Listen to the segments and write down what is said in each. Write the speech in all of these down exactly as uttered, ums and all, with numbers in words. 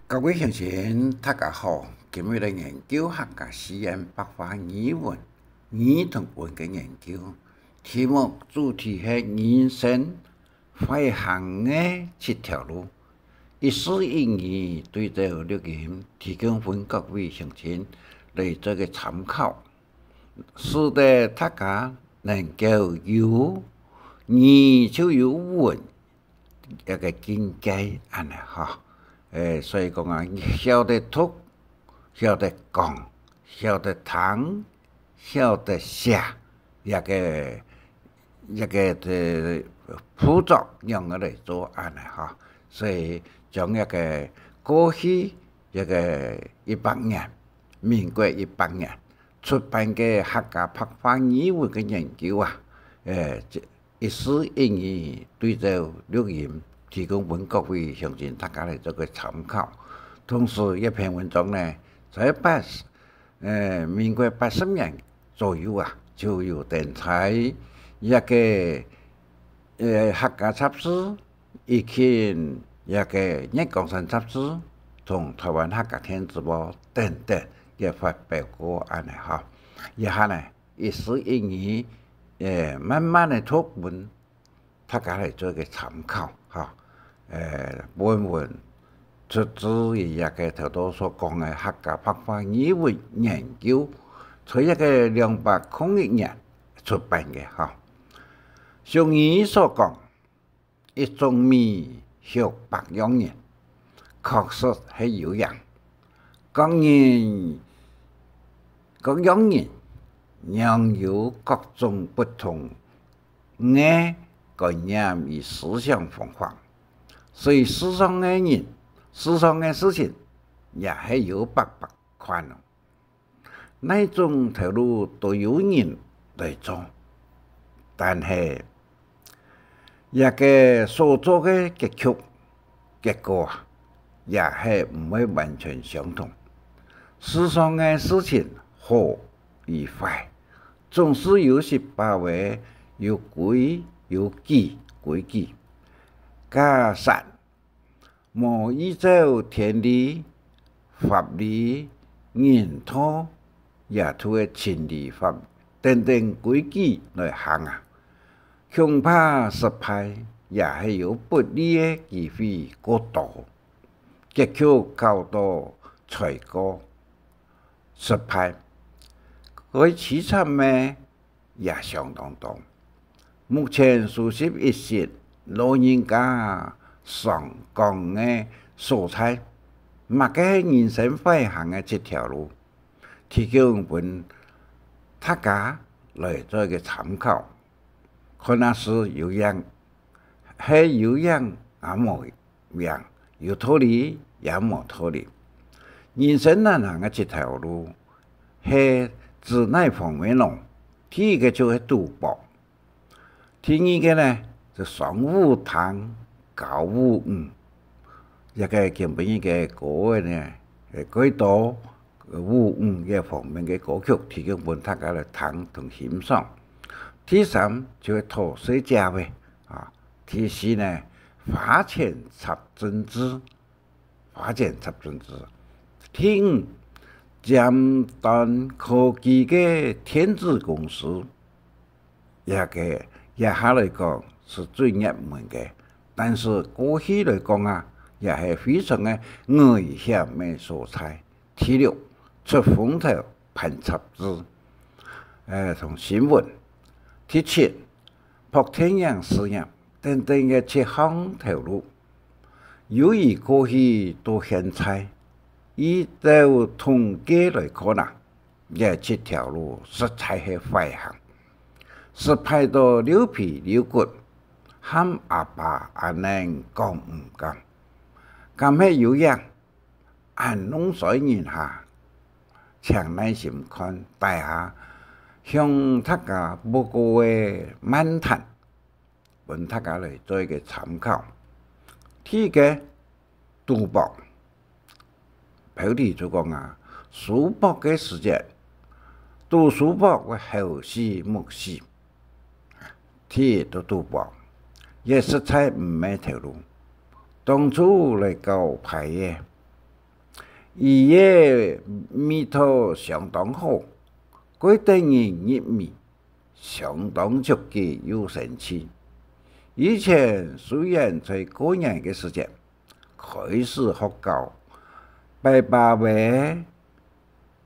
各位鄉親，大家好！今日來研究客家四縣白話語文，語同文个研究，題目主題係人生蹿行个七條路，一字一語對照錄音，提供分各位鄉親來做个參考，使得大家能夠有語就有文，一个境界恁呢吼。誒，所以講啊，曉得讀，曉得講，曉得聽，曉得寫，這个這个呃步驟仰仔來做恁呢吼。所以將這个過去這个一百年，民國一百年出版个客家白話語文个研究啊，誒，這 一字一語對照錄音，提供分各位鄉親大家來做个參考。同時，這篇文章呢，在八，呃，民國八十年左右啊，就有登在這个，呃，客家雜誌，以及這个月光山雜誌，同台灣客家電子報等等，也發表過恁呢吼。這下呢， 一字一語，誒，慢慢个讀文，大家來做一个參考吼。誒，本文出自於這个頭頭所講个客家白話語文研究，在這个兩百空一年出版个吼。俗語所講， 一種米畜百樣人，確實係有影。各人，各樣人，仰有各種不同个觀念與思想方法，所以世上个人，世上个事情，也係有百百款哦。 哪種頭路都有人來做，但係這个所做个結局，結果啊，也係毋會完全相同。世上个事情好與壞，總是有十八位有規有矩，規矩。假使 無依照天理、法理、人道，也就係情理法等等規矩來行啊，恐怕失敗也係有不利个機會過多，結局搞到罪過失敗，該悽慘个 也相當多。目前收集一息老人家常講个所在，麼个係人生蹿行个七條路，提供分大家來做一个參考。看啊係有影，係有影也無 樣，有道理也無道理。人生難行个一條路，係指哪方面呢？第一个就係賭博，第二个呢，就商務廳交互語。這个今晡日个歌仔呢，誒，幾多互語這方面个歌曲，提供分大家來聽同欣賞。第三就係討細姐仔啊， 第四呢，花錢插政治，花錢插政治。第五，尖端科技个電子公司，這个這下來講係最熱門个，但是過去來講啊，也係非常个危險个所在。 第六，出風頭、辦雜誌，呃，同新聞。第七，拍電影、事業等等个七項頭路。由於過去到現在，依照統計來看啊，這七條路實在係蹿行，失敗到溜皮溜骨，喊阿爸阿娘講毋敢，敢係有影， 恁弄衰人下，請耐心看底下向大家報告个漫談，分大家來做一个參考。第一个，賭博。標題就講啊，輸博个時節，賭輸博會猴死目死。 第一，就賭博，也實在毋係頭路。當初來搞牌个，佢个味道相當好，蓋得人入味，相當足夠又生趣。以前雖然在過年个時節， 開始學校，拜拜仔、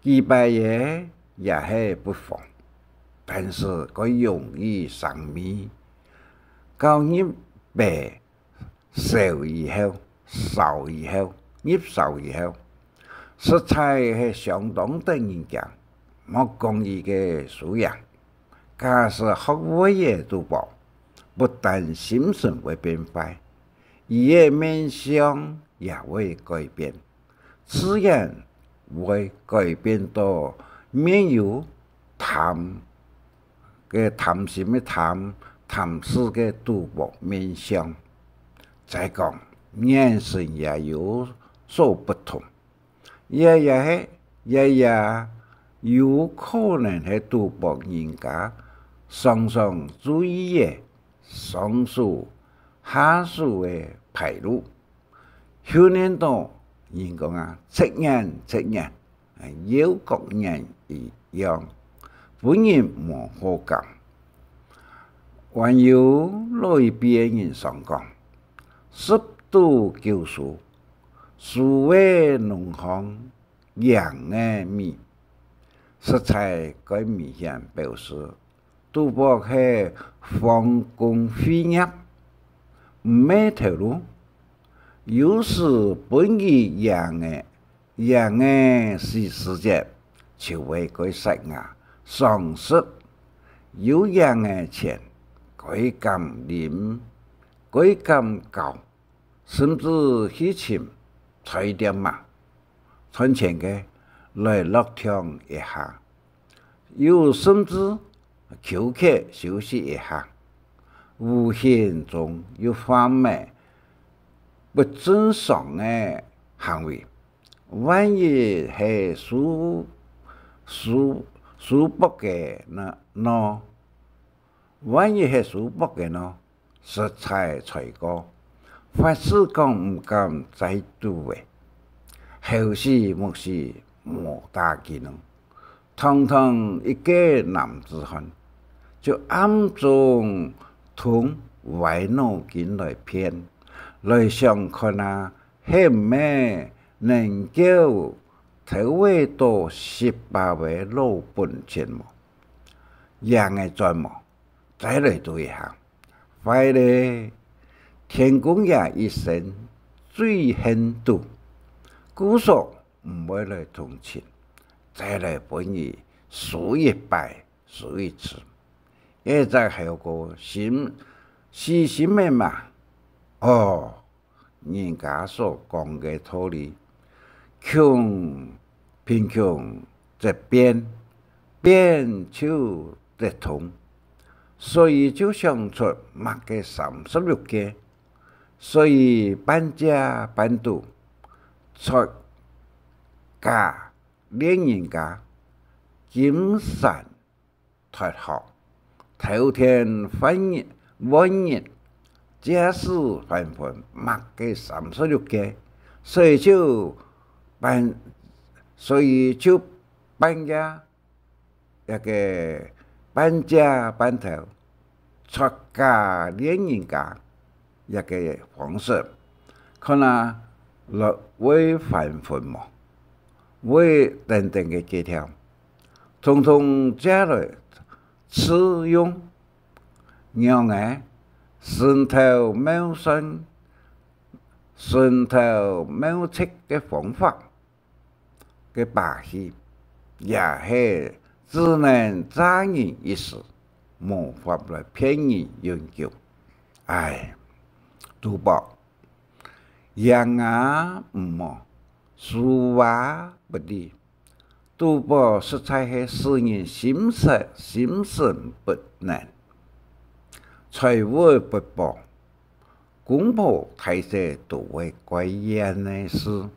祭拜仔也係不妨，但係蓋容易生味。到入拜燒以後，燒以後，入燒以後，實在係相當得人驚。莫講佢个輸贏，假使學會仔賭博，不但心神會變壞， 佢个面相也會改變，自然會改變到面有貪，个貪心个貪，貪食个賭博面相。再講，眼神也有所不同。 這也係，這也有可能係賭博人家常常注意个上手、下手个牌路，訓練到人講啊，直眼直眼，啊，鷂角眼一樣，分人無好感。還有老一輩个人常講，十賭九輸，輸个弄項， 贏个尾，實在蓋明顯表示，賭博係荒功廢業，毋係頭路。有時分佢贏个，贏个時，時節，就會蓋煞牙，喪失；有贏个錢，蓋敢啉，蓋敢搞， 甚至去尋菜店啊，賺錢个來落暢一下，又甚至休息休息一下，無形中又犯了不正常个行為。萬一係輸，輸，輸博个呢，呢？ 萬一係輸博个呢，實在罪過，發誓講毋敢再賭了。好死毋死無打緊哦，堂堂一個男子漢，就暗中動歪腦筋來騙，來想看啊，係毋係能夠偷得到十八位老本錢無？贏个轉無？ 再來賭一下。壞了，天公爺一生最恨賭，故所毋會來同情，再來分你輸一擺，輸一次。這隻猴哥心，死心了嘛？哦， 人家所講个道理，窮，貧窮則變，變就則通。所以就想出麼个三十六計，所以半食半賭，撮家、練人家、金山 脫殼，偷天換日，換日，借屍還魂，麼个三十六計，所以就半，所以就半夜，該个半食半偷，撮家練人家， 這个方式，看啊，來會還魂無，會等等个技巧，通通借來試用。仰仔，神頭妙算，神頭妙策个方法， 个把戲，也係只能詐人一時，無法來騙人永久。唉，賭博，贏啊毋好，輸啊不利。賭博實在係使人心神，心神不寧，財物不保， 公婆大細都會怪怨个事。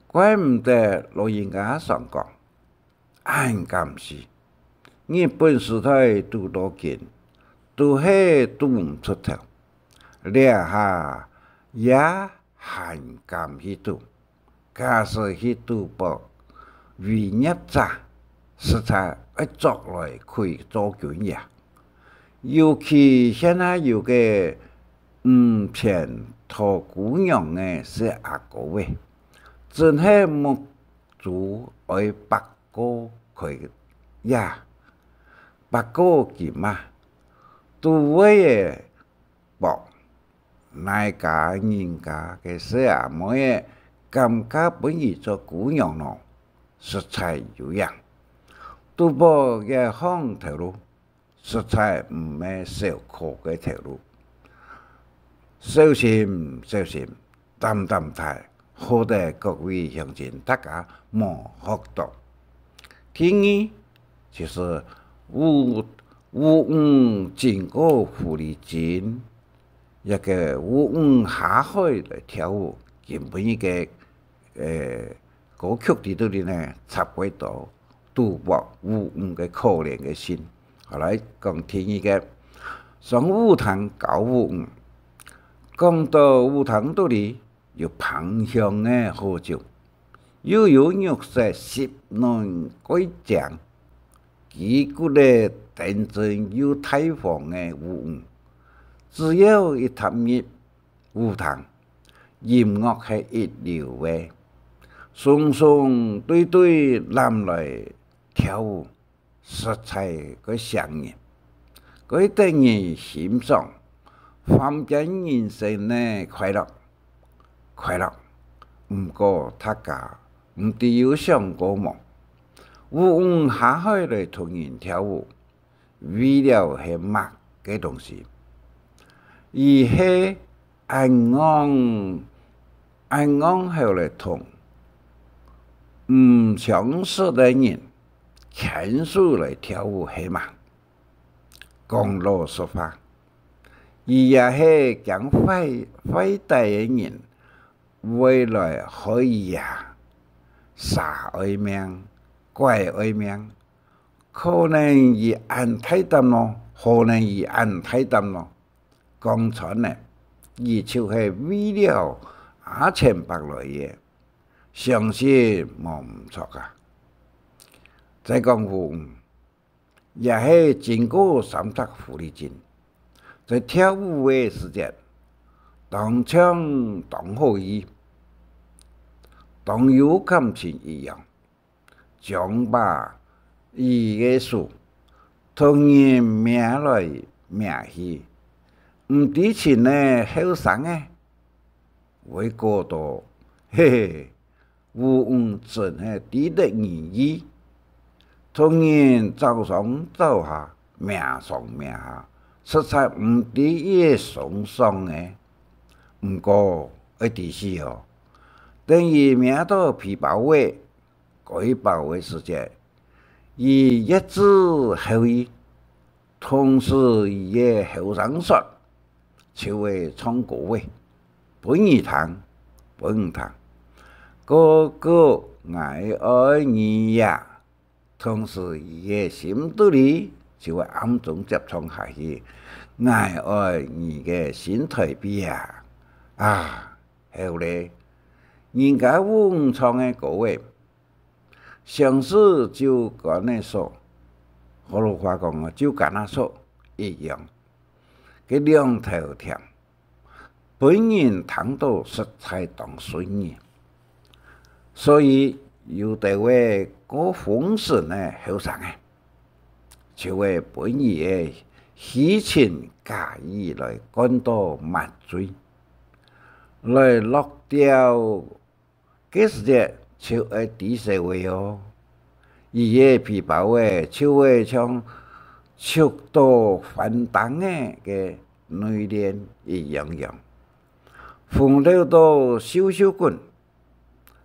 怪毋得老人家常講，恁敢死，日本時代賭到今，都係賭毋出頭，這下也還敢去賭。假使去賭博為業者，實在愛著來去做軍爺。尤其現下有个毋錢討餔娘个細阿哥仔，真係目珠愛擘過開呀，擘過金啊！賭仔个博，哪家人家个細阿妹仔敢嫁分佢做餔娘呢？實在有影。賭博這項頭路，實在毋係小可个頭路。小心，小心，膽膽大，好得各位鄉親大家無學到。第二，就是烏，烏魚經過狐狸精，這个烏魚下海來跳舞，今晡日个，呃，歌曲裡肚裡呢，插過多賭博烏魚个可憐个心。好，來講第二个，上烏潭搞烏魚。講到烏潭肚裡， 有芳香个好酒，又有肉色濕嫩蓋靚，雞骨仔頂真又大方个烏魚。只要一踏入烏潭，音樂係一流个，崧崧對對攬來跳舞， 實在蓋唌人，蓋得人欣賞，凡間人生呢快樂，快樂。毋過大家毋知有想過無？烏魚下海來同人跳舞，為了係麼个東西？佢係恁樣，恁樣好來同毋相識个人 牽手來跳舞係嘛？講老實話，佢也係驚壞，壞歹个人會來害佢啊，殺愛命，拐愛命。可能佢恁大膽咯，可能佢恁大膽咯。講穿呢，佢就係為了阿錢伯來个，相信無毋著啊。再講烏魚， 也係經過三隻狐狸精。在跳舞个時節，當像當好意，當有感情一樣，將把佢个手同人摸來摸去，毋知情个後生仔會過到，嘿嘿， 烏魚真係知得人意，同人走上走下，摸上摸下，實在毋知佢个鬆爽呢。毋過，愛知死哦，等佢摸到皮包仔、該包个時節，佢越知後意， 同時佢个後生說，就會唱歌仔，分你聽，分你聽。哥哥，𠊎愛你呀！同時佢个心肚裡就會暗中接唱下去，𠊎愛你个新臺北啊！啊，好咧，人家烏魚唱个歌仔， 像係酒矸个鎖，學老話講啊，酒矸个鎖一樣，該兩頭甜，分人聽到實在當順耳。所以有兜仔過風神个後生仔，就會分佢个虛情假意來灌到麻醉，來落掉 該時節就愛知死仔哦，佢个皮包仔就會像束到番擔仔个內鏈一樣樣，風溜到咻咻滾，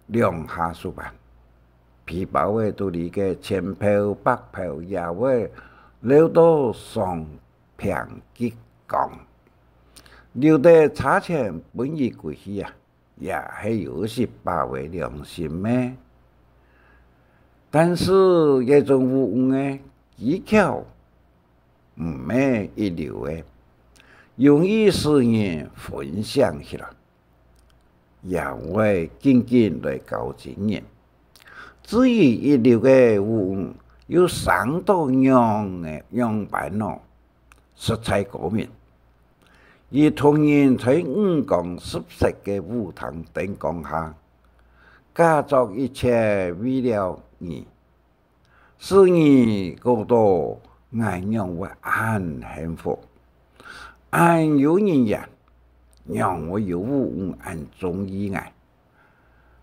兩下手慢，皮包仔肚裡个千票百票也會溜到上平激光，留得差錢分佢歸去啊！ 也係有一息把握良心个。但是這種烏魚个技巧毋係一流个，容易使人分心起來。也會緊緊來教親人。至於一流个舞女，又生到仰仔樣般呢？實在高明。佢獨人在五光十色个舞廳燈光下，假作一切為了你， 使你覺著𠊎仰會恁幸福，恁有人緣，仰會有舞女恁中意𠊎，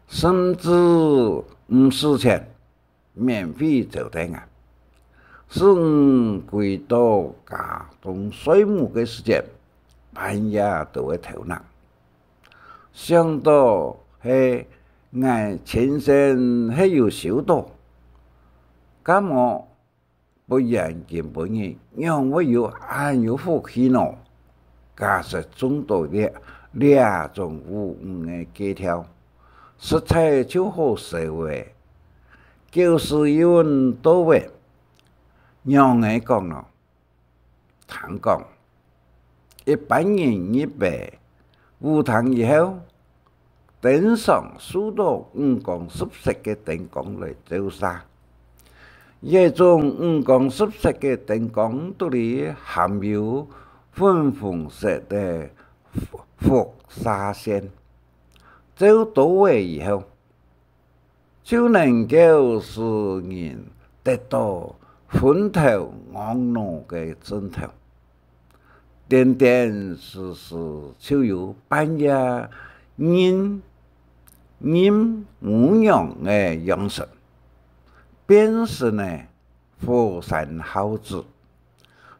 甚至毋使錢，免費招待𠊎，使𠊎歸到家中睡目个時節，半夜都會偷吶。 想到係𠊎前生係有修道，敢無不然今晡日仰會有恁有福氣呢？假使中到這，這種舞女个計條，實在就好笑欸。狗屎運到欸，仰仔講呢？ 聽講，一般人入來舞廳以後，頂上受到五光十色个燈光來照射。這種五光十色个燈光肚裡含有粉紅色个輻射線，照到位以後， 就能夠使人得到昏頭戇腦个症頭。顛顛時時就有半夜認，認母娘个樣式，變成了火山孝子，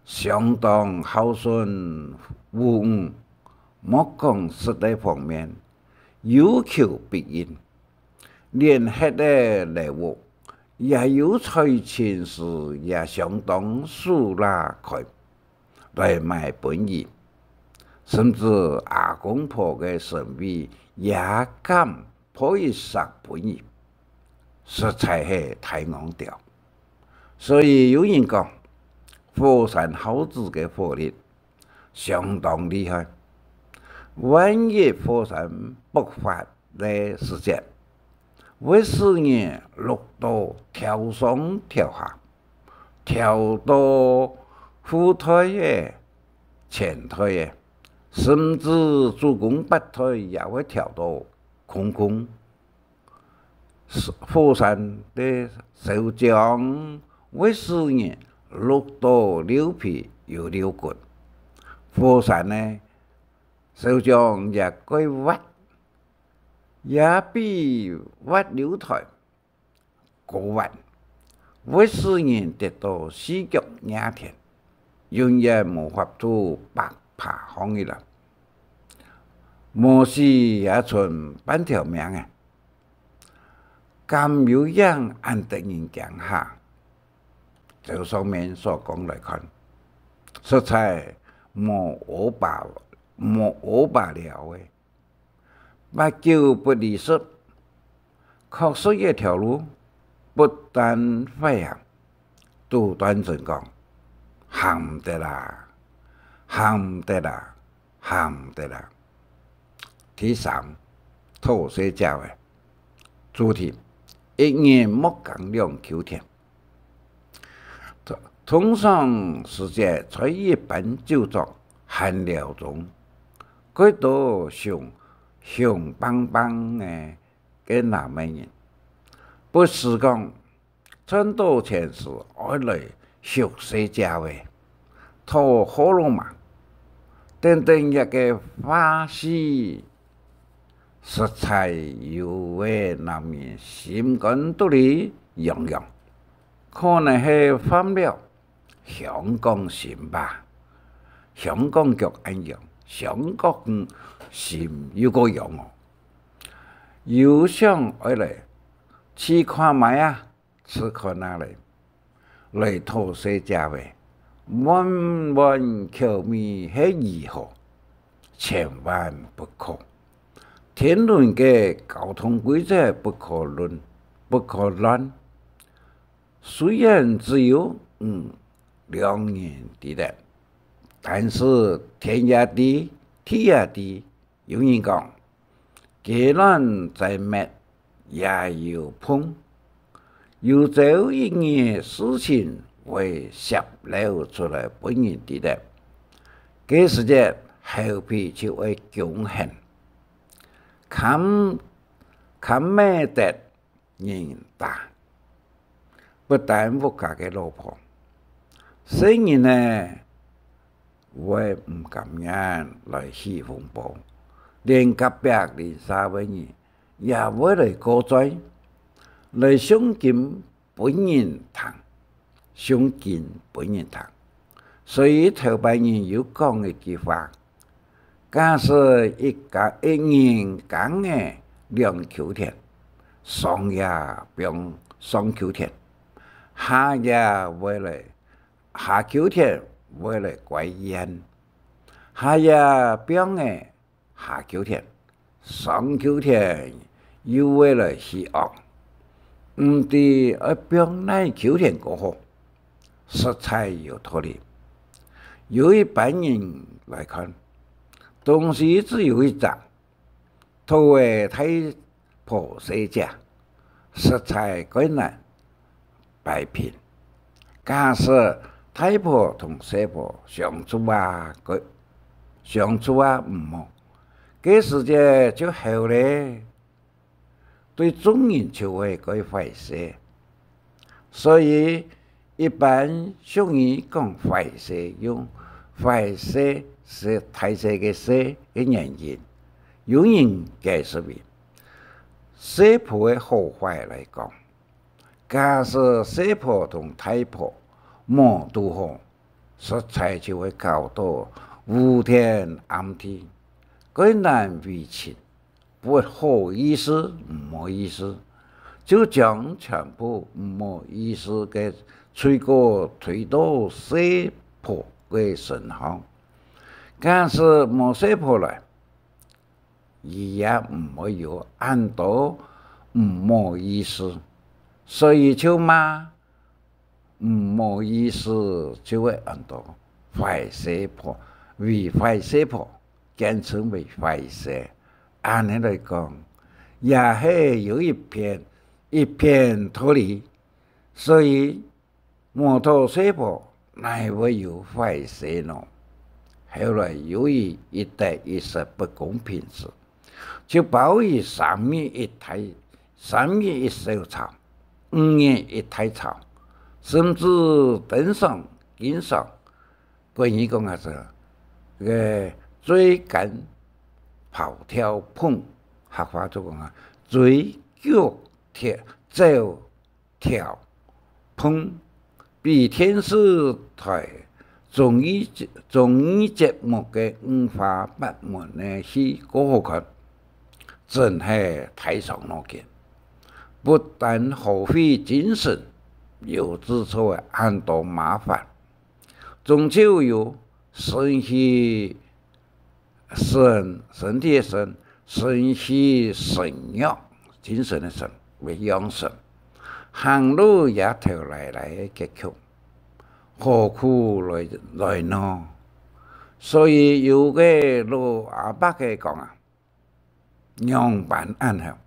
相當孝順舞女，莫講食个方面，有求必應。 連歇个禮物，也有在清時也相當手罅開來買分佢，甚至阿公婆个神位也敢抱一息分佢，實在係大戇鳥。所以有人講，火山孝子个火力 相當厲害。萬一火山爆發个時節，會使人熝到跳上跳下，跳到褲袋仔、錢袋仔，甚至祖公八代也會跳到空空。 火山个燒漿會使人熝到溜皮又溜滾。火山个燒漿也蓋滑，也比滑溜台高滑，會使人跌到四腳惹天，永遠無法度爬，爬䟘起來。無死也伸半條命仔。 敢有影恁得人驚嚇？照上面所講來看，實在無烏巴，無烏巴了欸。八九不離十，確實這條路不但壞行， 都斷真講，行毋得啦，行毋得啦，行毋得啦。第三，討細姐仔。主題：一人莫耕兩坵田。通，通常時節在一般酒桌閒聊中，蓋多雄，雄棒棒个，个男仔人，不時講， 賺到錢時愛來畜細姐仔，討好羅馬，等等這个話事，實在有个男人心肝肚裡癢癢，可能係犯了香港心吧。香港腳恁癢，香港心又過癢哦。又想愛來試看覓啊， 試看啊咧，來討細姐仔，換換口味係如何？千萬不可！天倫个交通規則不可亂，不可亂。雖然只有你兩人知得，但是天也知，地也知， 有人講，雞卵在搣也有縫，有朝一日事情會洩漏出來分人知得，該時節後背就會弓絚，堪，堪毋得人打。不單屋下个老婆，細人仔會毋甘願來起風波，連隔壁鄰舍个人也會來告狀，來傷筋分人聽，傷筋分人聽。所以頭擺人有講一句話：假使一家，一人耕仔兩坵田，上也放上坵田，下也會來，下坵田會來怪怨，下也放仔下坵田，上坵田又會來起戇，毋知愛放哪坵田較好，實在有道理。有一般人來看，東西只有一隻，討个大婆細姐，實在較難擺平。假使大婆同細婆相處啊，該，相處啊毋好，該時節就好咧，對眾人就會較壞勢。所以，一般俗語講壞勢，用壞勢係大細个細个原因。有人解釋為，細婆个好壞來講，假使細婆同大婆無堵好，實在就會搞到烏天暗地，較難為情。不好意思，毋好意思，就將全部毋好意思个罪過推到細婆个身上。假使無細婆來，佢也毋會有恁多毋好意思，所以就罵毋好意思，就會恁多壞細婆，為壞細婆，簡稱為壞勢。恁呢來講，也係有一片，一片道理。所以，無討細婆，哪會有壞勢呢？後來由於一得一失不公平時，就包括三日一大，三日一小吵，五日一大吵，甚至登上、經上。國語講啊，係个追趕跑跳碰，客話就講啊，追逐跳、走跳碰，比電視台綜藝節，綜藝節目个五花八門个戲較好看，真係大傷腦筋。不但耗費精神，又製造恁多麻煩，終究有身體 身，身體个身，身體身弱，精神个神，為養神。行路也頭犁犁个結局，何苦來，來呢？所以有个老阿伯个講啊，仰般恁好？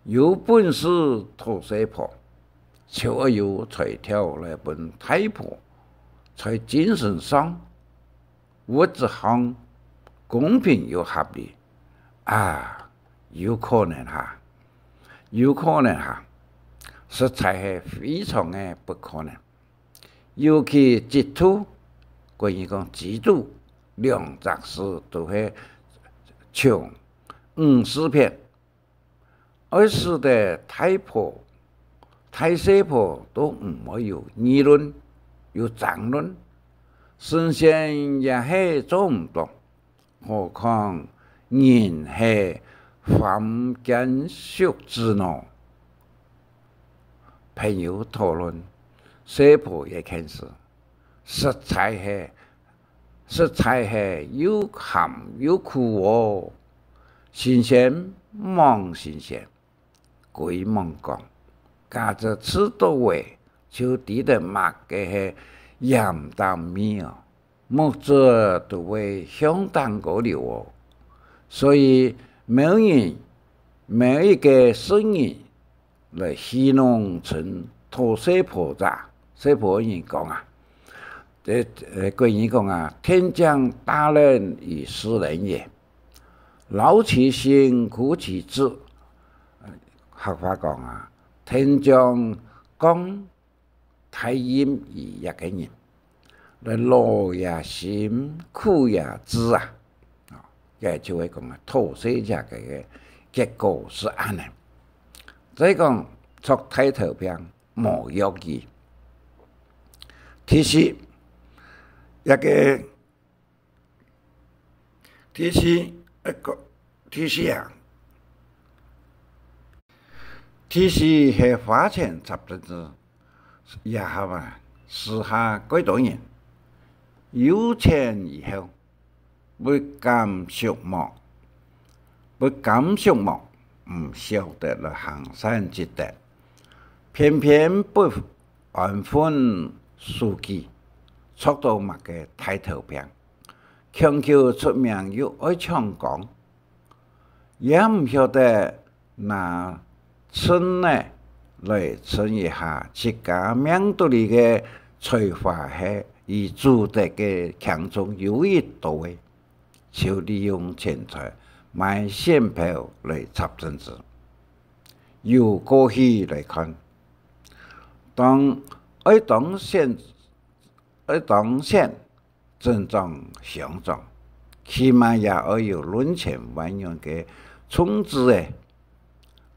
有本事討細婆，就愛有才調來分大婆，在精神上、物質上公平又合理。啊，有可能哈，有可能哈，實在係非常个不可能。尤其嫉妒，國語講嫉妒，兩隻字都係像五字片， 愛使得大婆、大細婆都毋會有議論、有爭論，神仙也係做毋到，何況人係凡間俗子呢？朋友討論細婆个件事，實在係 實在係又鹹又苦哦。神仙望神仙，鬼望鬼。假使試著个，就知得麼个係鹹淡味哦，目汁都會向頂高流哦。所以，某人，某一个生人來戲弄稱討細婆者，細婆个人講啊，這，呃，國語講啊，「天將大任於斯人也，勞其心，苦其志。」呃，客話講啊，「天將降 大任於這个人，來勞也心，苦也志啊。」哦，這就係講啊，討細个个結果係恁呢。再講，著大頭病，無藥醫。第四，這个 第四，呃，个，第四啊，第四係花錢插針子，這下啊，時下幾多人有錢以後，不甘寂寞，不甘寂寞，毋曉得來行善積德，偏偏不安分守己，著到麼个大頭病。 強求出名又愛搶光，也毋曉得拿秤仔來稱一下自家命肚裡个才華係與祖德个輕重有幾多仔，就利用錢財買線票來插針子。由過去來看，當，愛當先，愛當先 針長、鄉長，起碼也愛有論千萬元个重資仔，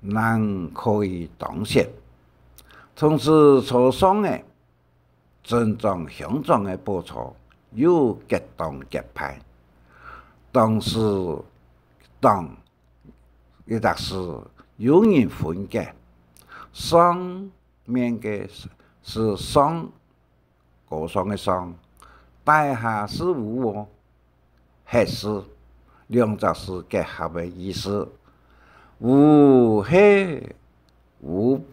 正可以當先。同時坐上仔，針長、鄉長个寶座又結黨結派。當時黨一隻字有人分个，上面个字，字上， 高尚个上，底下係污哦，核字，兩隻字結合个意思。污係污，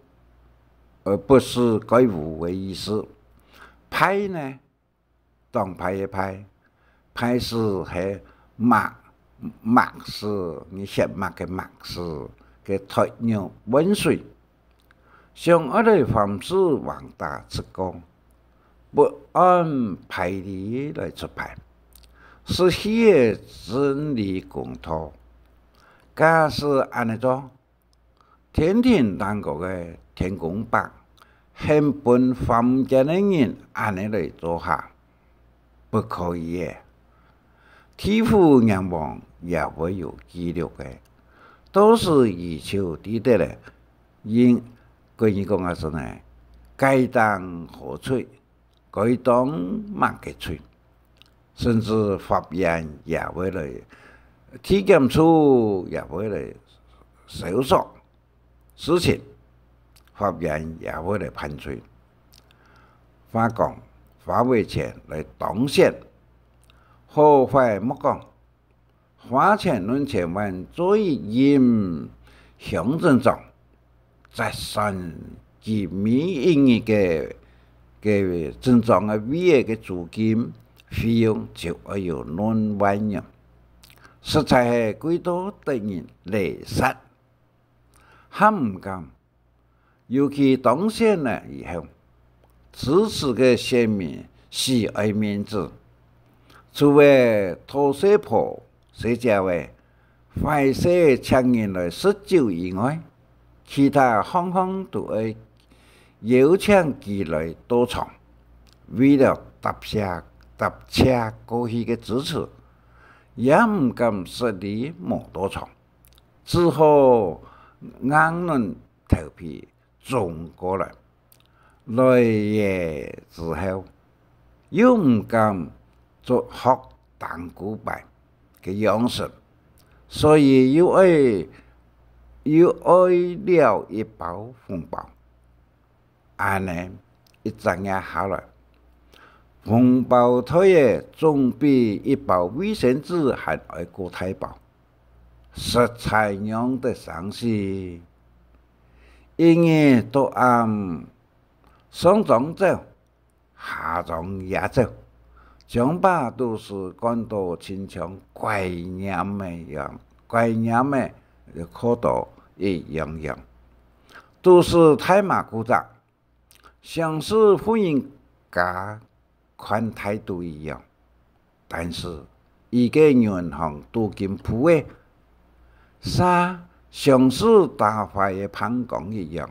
呃，不是該污个意思。派呢，黨派个派，派字係墨，墨字，你寫墨个墨字，个代入溫水。 想愛來凡事橫打直過，不按牌理來出牌，失去了真理公道。假使恁呢做，天庭頂高个天公伯肯分凡間个人恁呢來做下， 不可以个。地府閻王也會有記錄个，到時遺臭知得个，因，國語講个係呢，該當何罪，該當麼个罪，甚至法院也會來，地檢處也會來搜索 事情，法院也會來判罪。話講，花忒錢來當先，好壞莫講，花錢論千萬做一任鄉鎮長，折算佢每一日个，个鎮長个位仔个租金費用就愛有論萬元，實在係貴到得人來煞。 還毋甘。尤其當選了以後，支持个選民死愛面子，除了討細婆、細姐仔、壞勢个請人來食酒以外，其他項項都愛邀請佢來到場。為了答謝，答謝過去个支持，也毋敢失禮無到場。 只好硬硬頭皮衝過來。來了之後，又毋敢做學當古擺个樣式，所以又愛，又愛了一包紅包。 恁呢一隻月下來，紅包袋仔總比一包衛生紙還愛過大包，實在讓得傷心。一日到暗，上莊走，下莊也走，將把都市趕到親像怪念个樣，概念个課到一樣樣，都係大嫲古早，像係婦人家款態度一樣。但是，佢个銀行鍍金鋪个，煞像係打壞个飯缸一樣，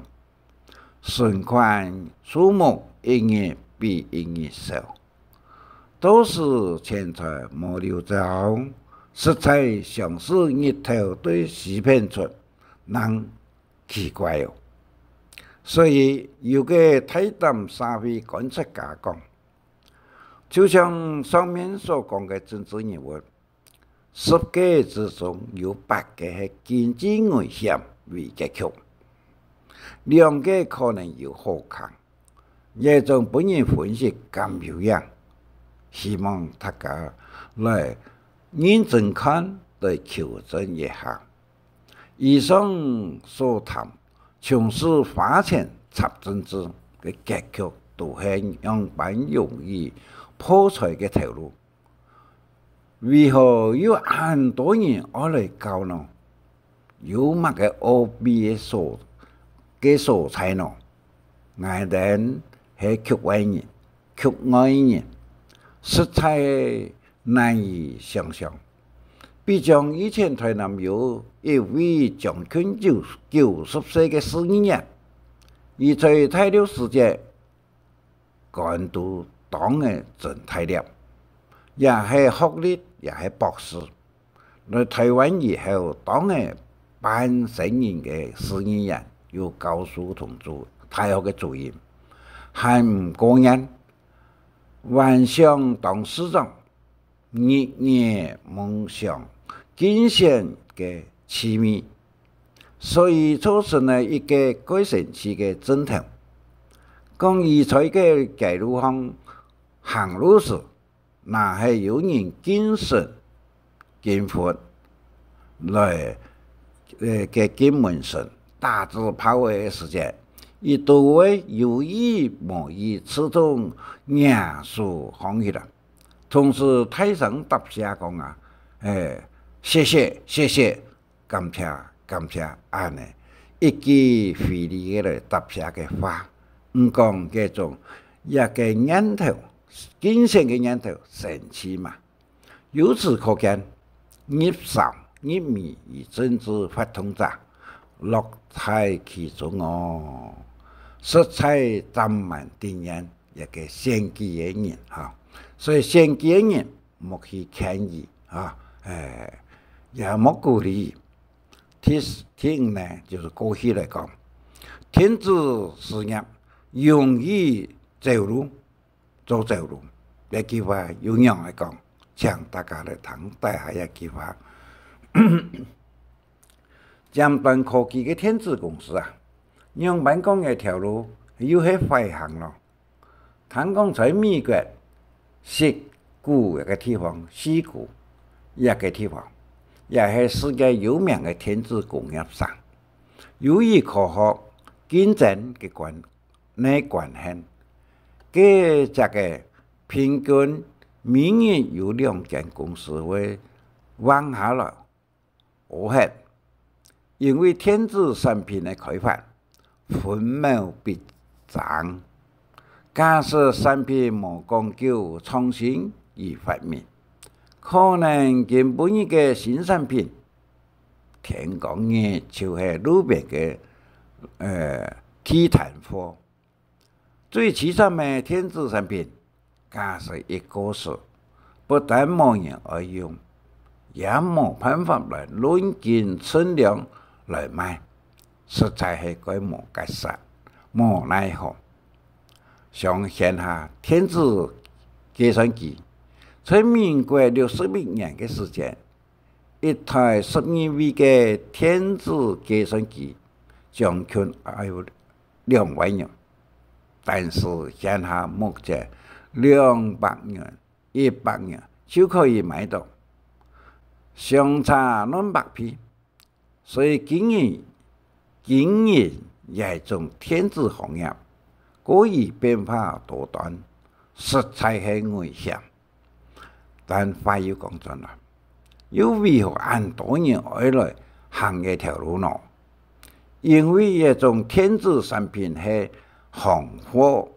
存款數目一日比一日少。 到時錢財無留著，實在像係日頭對西片出，正奇怪哦。所以有个大膽社會觀察家講，就像上面所講个政治人物，十個之中有八個係經濟危險為結局，兩個可能有好康。 這種分人分析敢有影，希望大家來認真看，來求證一下。以上所談，從事花錢插政治个結局，都係樣般容易破財个頭路。 為何有恁多人愛來搞呢？有麼个奧祕个所，个所在呢？𠊎等係局外人、局外人，實在難以想像。比將以前臺南有一位將近九，九十歲个市議員，佢在大陸時節， 官都當个真大粒，也係學歷也係博士。來臺灣以後，當个半生人个市議員，有教授同主，大學个主任，還毋過年，還想當市長， 日夜夢想競選个趣味，所以造成了一個蓋神奇个症頭。講佢在个街路項行路時，若係有人敬神敬佛來，呃，个敬門神、打紙炮个時節，佢都會有意無意自動迎手行去了。 同時大聲答謝講啊：「欸，謝謝，謝謝，感謝，感謝」，恁呢一句回禮个來答謝个話。毋講該種，這个念頭，競選个念頭，神奇嘛。由此可見，入省入米與政治活動者，樂在其中哦，實在沾滿定然。 一个選舉个人哈。所以選舉个人莫去勸喻哈，欸，也莫鼓勵。第四，第五呢，就係過去來講，電子事業容易走路，做走路。這句話又仰般講？請大家來聽底下這句話。尖端科技个電子公司啊，仰般講這條路又係壞行囉。 聽講在美國矽谷一个地方，矽谷一个地方，也係世界有名个電子工業省。由於科學競爭个關，个關係，該隻个平均每日有兩間公司會橫下來。 overhead，因為電子產品个開發分秒必爭。假使產品無講究創新與發明，可能今晡日个新產品，天光日就係路邊个，呃，地攤貨。 最悽慘个電子產品，假使一過時，不但無人愛用，也無辦法來論斤稱兩來賣，實在係蓋無結煞，無奈何。像現下電子計算機，在民國六十一年个時節，一台十二位个電子計算機，將近愛有 兩萬元，但是現下目前兩百元、一百元就可以買到，相差兩百倍。所以經營，經營這種電子行業，過於變化多端，實在係危險。 但話又講轉來，又為何恁多人愛來行這條路呢？因為這種電子產品係行貨，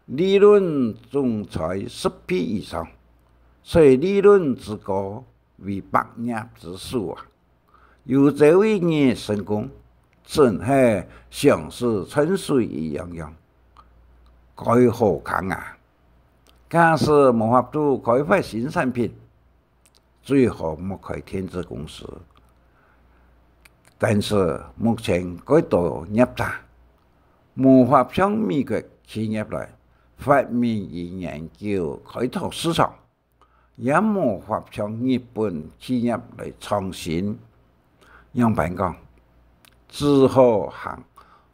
利潤總在十倍以上，所以利潤之高為百業之首啊！有朝一日成功，真係像是春水一樣樣，蓋好看啊！假使無法度開發新產品，最好莫開電子公司。但是目前蓋多業者無法像美國企業來發明與研究開拓市場，也無法像日本企業來創新。仰般講？只好行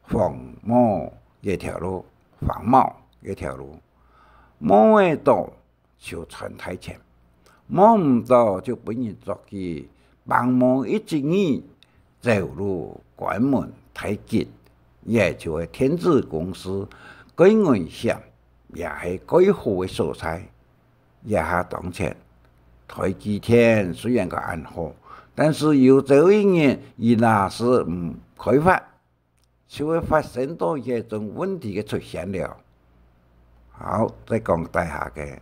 防摸這條路，防摸這條路，摸得著就賺大錢，摸毋著就分人捉去，放無一隻月，走路關門大吉。這就係電子公司蓋危險，也係蓋好个所在。這下當前，台積電雖然講恁好，但是有朝一日佢若係毋開發，就會發生到這種問題个出現了。好，再講底下个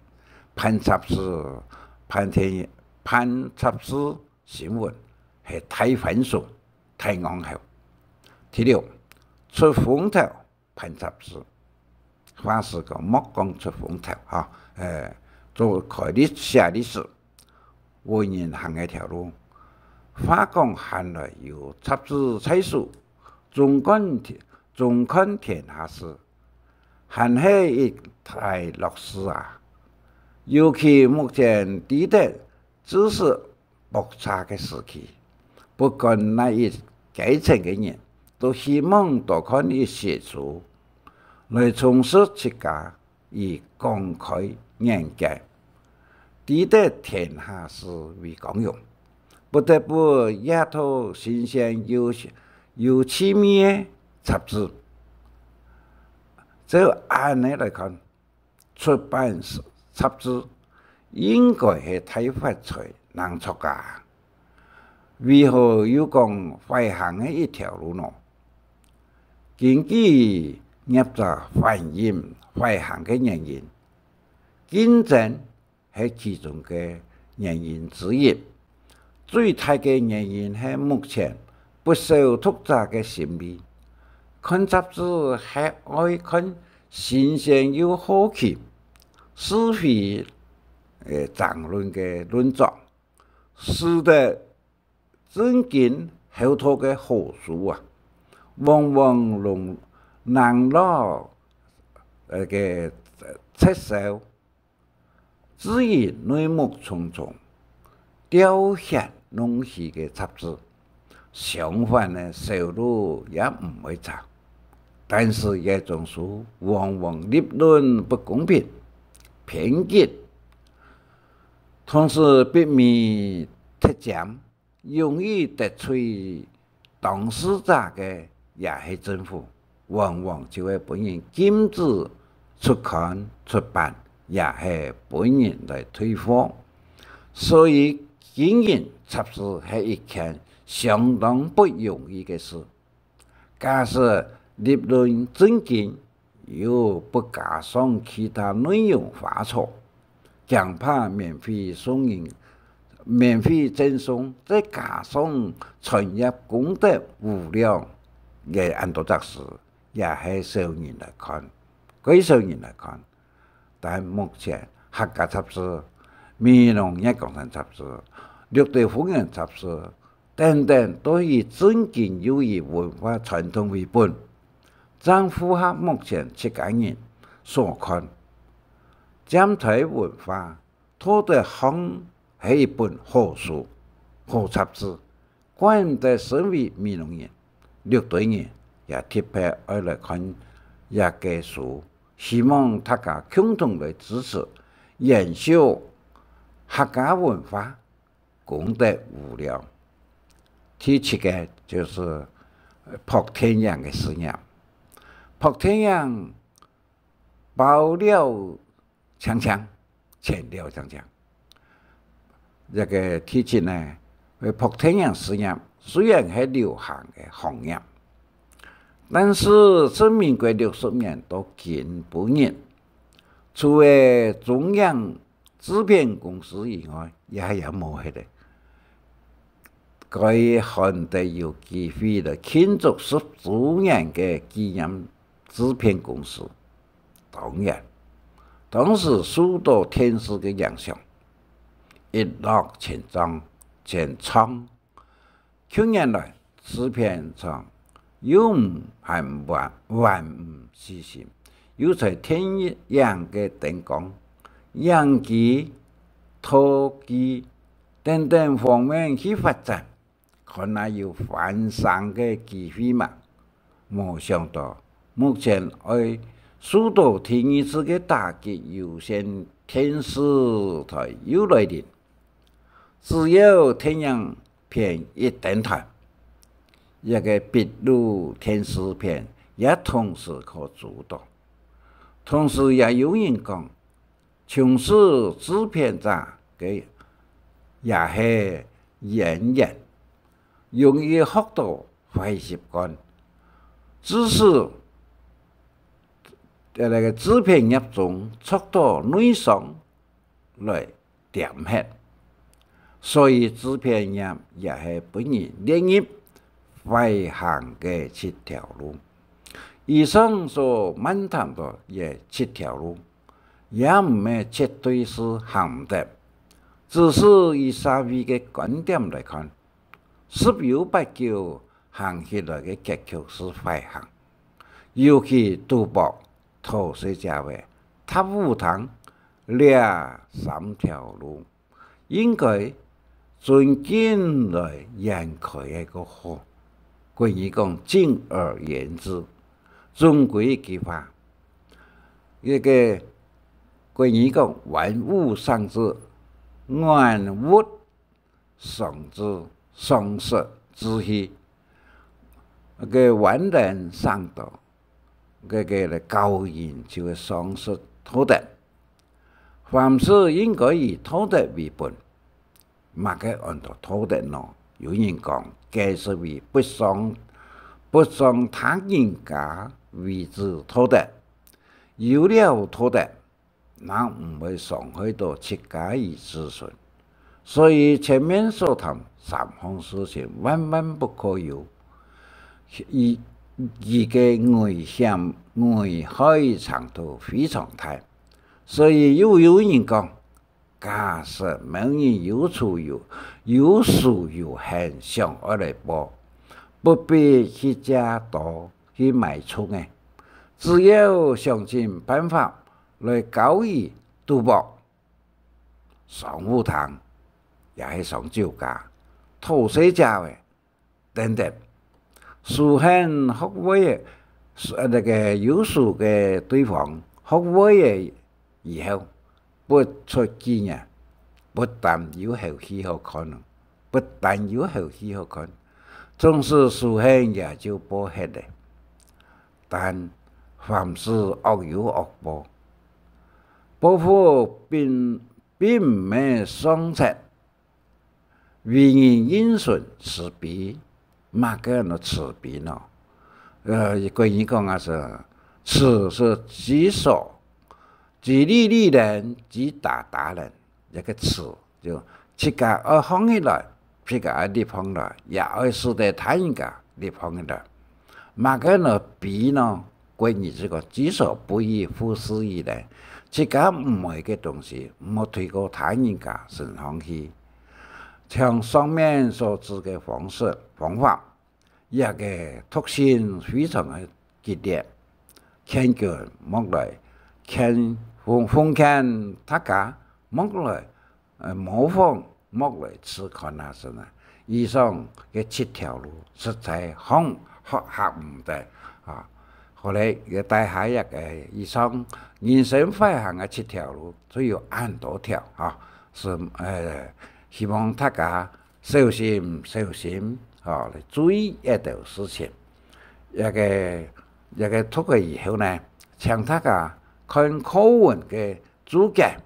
潘插枝，潘天，潘插枝新聞係大番薯、大戇猴。第六，出風頭，潘插枝。話時講，莫講出風頭哈，誒，做開歷，寫歷史，文人行這條路。話講閒來有插枝在手，總看天，總看天下事，還係一大樂事啊！尤其目前知得知識爆炸个時期，不管哪一階層个人，都希望多看一些書，來充實自家與廣開眼界。知得天下事為光榮，不得不閱讀新鮮有，有趣味个雜誌。照恁呢來看，出版雜誌應該係大發財能著啊！為何又講壞行个一條路呢？根據業者反映壞行个原因，競爭係其中个原因之一。最大个原因係目前不少讀者个心理，看雜誌係愛看新鮮又好奇、是非，呃，爭論个論章，使得正經厚道个好書啊，往往弄冷落，呃，个撤銷。至於內幕重重、掉險弄虛个雜誌，相反呢，銷路也毋會差。但是這種書往往立論不公平、偏激，同時筆名忒尖， 容易得罪當事者个也係政府，往往就會分人禁止出刊、出版，也係分人來退貨。所以經營雜誌係一件相當不容易个事。 假使立論正經，又不加上其他內容花草，驚怕免費送人，免費贈送，再加上傳閱功德無量，也恁多雜誌，也係少人來看，蓋少人來看。 但目前客家雜誌、美濃月光山雜誌、綠地風雲雜誌等等，都以正經又以文化傳統為本，正符合目前自家人所看。尖台文化，到底係一本好書、好雜誌， 怪毋得身為美濃人、綠地人也特別愛來看這个書，希望大家共同來支持、延續客家文化，功德無量。第七个就係，呃，朴天仰个事業。朴天仰 包了淨淨，錢了淨淨。這个地區呢，會博太陽事業雖然係流行个行業，但是自民國六十年到今晡日，除了中央製片公司以外，也還有無歇个。該罕得有機會來慶祝十週年个紀念製片公司。當然，當時受到電視个影響，一落千丈，千丈。近年來，製片廠又毋還玩，玩毋死心，又在電影个燈光、影機、道具等等方面去發展，看哪有翻身个機會嘛。無想到，目前愛受到第二次个打擊，有線電視台又來臨。只要電影片一登台，這个閉路電視片也同時可租到。同時也有人講，從事製片者个也係演員，容易學到壞習慣，致使在該个製片業中受到內傷來 點核。所以製片業也係分人列入壞行个七條路。以上所漫談到个七條路，也毋係絕對係行毋得，只是以社會个觀點來看，十有八九行起來个結局係壞行。尤其賭博、 偷食者个、踏烏糖，這三條路，應該從今來展開个較好。國語講，敬而遠之。總歸一句話，這个國語講，玩物喪志，玩物 喪志，喪失志氣。該个玩人生道，該个教人就會喪失道德。凡事應該以道德為本。麼个安到道德呢？有人講，該係為不傷，不傷他人家為之道德。有了道德， 正毋會傷害到自家與子孫。所以前面所談三項事情萬萬不可有，佢，佢个危險、危害程度非常大。所以又有人講，假使某人有處有，有事有閒想愛來報，不必去借刀去買蔥仔，只要想盡辦法 來交易賭博、上舞廳，也係上酒家、討細姐仔等等。事先學會个，呃，該个有事个對方學會个以後，不出幾日，不但有後戲好看，不但有後戲好看，總是事先也就報核了。 但凡事惡有惡報，報復並，並毋係喪失，為人應順慈悲，麼个安到慈悲呢？呃，國語講啊係，慈是己所，己利利人，己打打人。 這个慈，就自家愛䟘起來，自家愛立䟘來，也愛使得他人家立䟘起來。麼个安到悲呢？國語就講，己所不欲，勿施於人。自家毋愛个東西，毋好推到他人家身上去。像上面所指个方式、方法， 這个毒性非常个激烈，勸君莫來，勸，奉，奉勸大家莫來，呃，模仿，莫來試看啊，係啊。以上个七條路，實在䟘，合，合毋得啊。好咧，這大家這个以上人生壞行个七條路，就有恁多條啊，係，呃，希望大家 小心，小心，吼，來注意這兜事情。這个，這个讀過以後呢，請大家看課文个註解。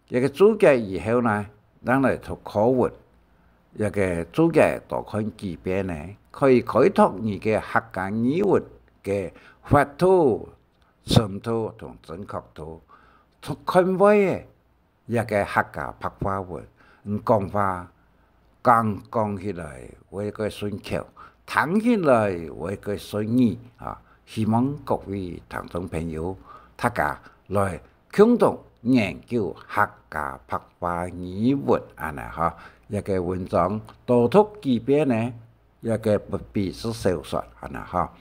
這个註解以後呢，正來讀課文，這个逐頁多看幾遍呢，可以開拓你个客家語文个闊度、深度同準確度。讀看會个這个客家白話文，你講話 講，講起來會較順口，聽起來會較順耳啊！希望各位聽眾朋友，大家來共同研究客家白話語文恁呢哈。這个文章多讀幾遍呢，這个不比是小說恁呢哈。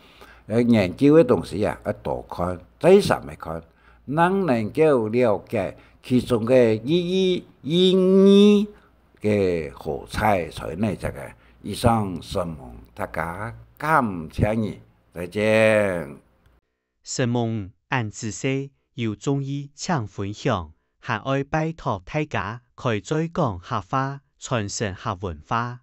呃，研究个東西啊，愛多看，再三个看，正能夠了解其中个意義、意義 个好彩在哪隻个。以上承蒙大家，感謝你，再見。承蒙恁仔細，有中意請分享，還愛拜託大家開嘴講客話，傳承客文化。